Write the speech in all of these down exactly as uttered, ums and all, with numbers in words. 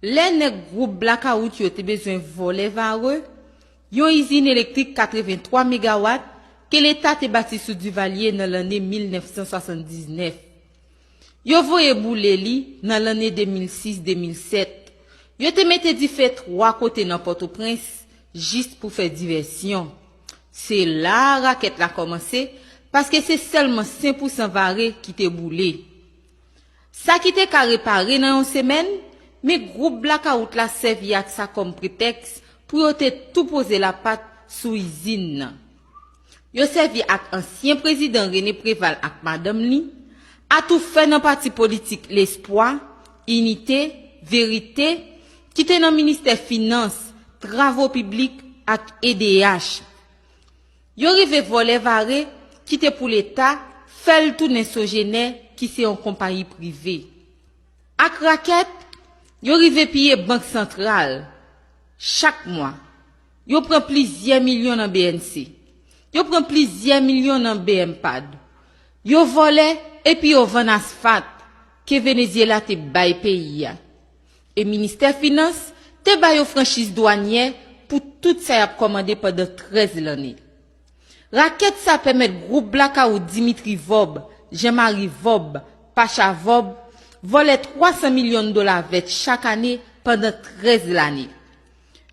Lè nèg gwoup Blakawout yo te bezwen vòlè vare, yon izin elektrik katrevenntwa megawat ke Leta te bati sou Duvalier nan lanne mil nèf san swasanndiznèf. Yo voye boule li nan lanne de mil sis de mil sèt. Yo te mete dife twa kote nan Pòtoprens jis pou fè divèsyon. Se la rakèt la kòmanse, paske se sèlman senk pousan vare ki te boule. Sa ki te ka repare nan yon semèn, men gwoup Blakawout la sèvi ak sa kòm pretèks pou yo te tou poze lapat sou izin nan. Yo sèvi ak ansyen prezidan René Préval ak madanm li, atoufè nan pati politik Lespwa, Inite, Verite, ki te nan ministè Finans, Travo Piblik ak E D H. Yo rive vòlè vare ki te pou Leta, fè l tounen Sogener, ki se yon konpayi prive. Ak rakèt, yo rive piye Bank Santral. Chak mwa, yo pran plizyè milyon nan B N C. Yo pran plizyè milyon nan B M pad. Yo vòlè epi yo vann asfat ke Venezyela te bay peyi a. E ministè Finans te ba yo franchiz dwanyè pou tout sa y ap kòmande pandan trèz lanne. Rakèt sa pèmèt gwoup Blakawout Dimitri Vorbe, Jean Marie Vorbe, Pacha Vorbe, vòlè twa san milyon dola vèt chak ane pandan trèz lanne.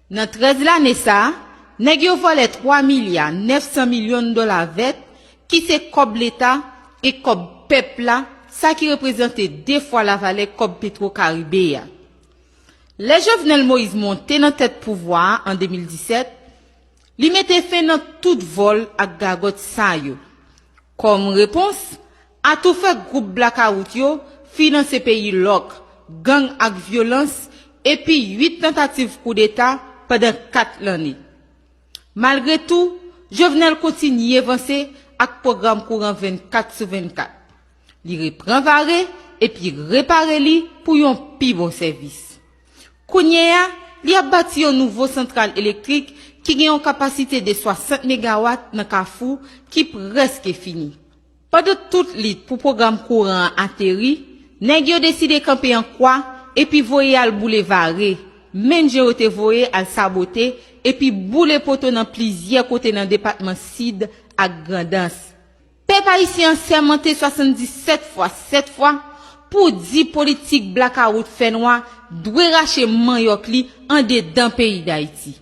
Nan trèz lanne sa a, nèg yo vòlè twa milya nèf san milyon dola vèt, ki se kòb Leta e kòb pèp la, sa ki reprezante de fwa lavalè kòb Petro Karibe a. Lè Jovenel Moïse monte nan tèt pouvwa a an de mil disèt, li mete fen nan tout vòl ak gagòt sa yo. Kòm repons, atoufè gwoup Blakawout yo finanse peyi lòk, gang ak vyolans, epi uit tantativ koudeta pandan kat lanne. Malgre tou, Jovenel kontinye vanse ak pwogram kouran vennkat sou vennkat. Li repran vare epi repare li pou yon pi bon sèvis. Kounye a, li ap bati yon nouvo santral elektrik ki gen yon kapasite de swasant megawat nan Kafou ki prèske fini. Pandan tout lit pou pwogram kouran an ateri, nèg yo deside kanpe an kwa epi voye al boule vare, menm jan yo te voye al sabote epi boule poto nan plizyè kote nan depatman Sid ak Grandans. Pèp ayisyen an sèmante swasanndisèt fwa sèt fwa pou di politik blakawout fènwa dwe rache manyòk li andedan peyi Dayiti.